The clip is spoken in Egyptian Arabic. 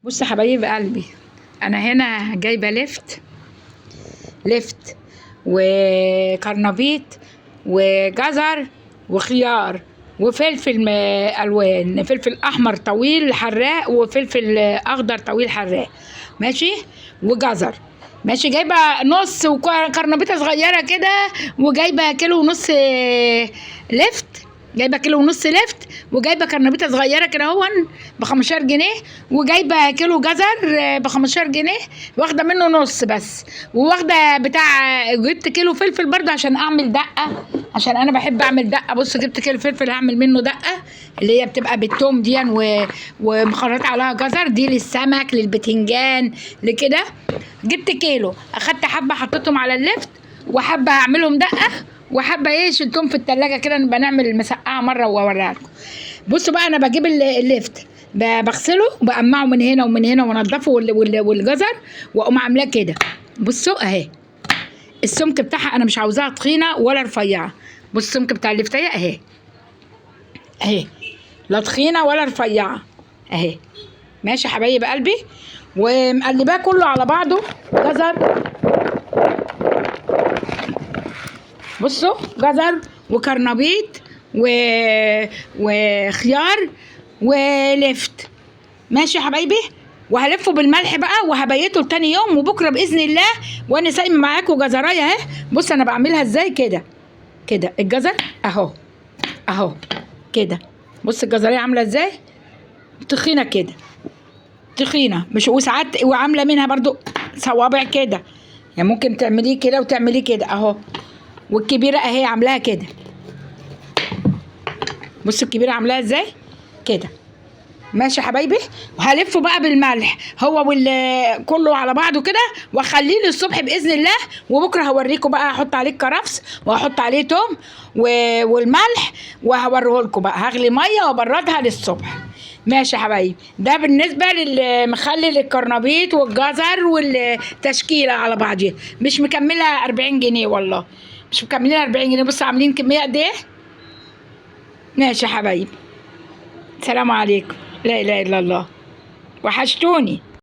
بص يا حبايب قلبي، انا هنا جايبه لفت لفت وكرنبيط وجزر وخيار وفلفل الوان، فلفل احمر طويل حراق وفلفل اخضر طويل حراق، ماشي، وجزر، ماشي. جايبه نص وكرنبيطه صغيرة كده، وجايبه كيلو ونص لفت، جايبه كيلو ونص لفت، وجايبه كرنبيطه صغيرة كده اهون ب 15 جنيه، وجايبه كيلو جزر ب 15 جنيه، واخده منه نص بس، وواخده بتاع، جبت كيلو فلفل برضه عشان اعمل دقه، عشان انا بحب اعمل دقه. بص جبت كيلو فلفل هعمل منه دقه اللي هي بتبقى بالثوم دي ومخرطه عليها جزر، دي للسمك للبتنجان لكده. جبت كيلو، اخدت حبه حطيتهم على اللفت، وحبه هعملهم دقه، وحبه ايه شلتهم في التلاجة كده نبقى نعمل المسقعه مرة واوريها لكم. بصوا بقى، انا بجيب اللفت بغسله وبقمعه من هنا ومن هنا وانضفه والجزر، واقوم عاملاه كده. بصوا اهي السمك بتاعها، انا مش عاوزاها تخينة ولا رفيعة. بص السمك بتاع اللفتيه اهي اهي، لا تخينة ولا رفيعة اهي. ماشي يا حبايب قلبي، ومقلباه كله على بعضه. جزر، بصوا جزر وكرنبيط وخيار ولفت. ماشي يا حبايبي، وهلفه بالملح بقى وهبيته لتاني يوم، وبكره باذن الله وانا سايمه معاكم جزرايه اهي. بص انا بعملها ازاي، كده كده الجزر اهو اهو كده. بص الجزريه عامله ازاي، تخينة كده، تخينة مش، وساعات وعامله منها برضو صوابع كده، يعني ممكن تعمليه كده وتعمليه كده اهو. والكبيرة اهي عاملاها كده، بصوا الكبيرة عاملاها ازاي كده. ماشي يا حبايبي، وهلفه بقى بالملح هو كله على بعضه كده، واخليه للصبح باذن الله. وبكره هوريكم بقى، هحط عليه الكرفس وهحط عليه توم والملح، وهوريه لكم بقى. هغلي مية وابردها للصبح. ماشي يا حبايبي، ده بالنسبة للمخلل الكرنبيط والجزر والتشكيله على بعضيها. مش مكملة 40 جنيه والله، مش مكملين 40 جنيه. بصوا عاملين كمية قد ايه. ماشي يا حبايبي، سلام عليكم، لا اله الا الله، وحشتوني.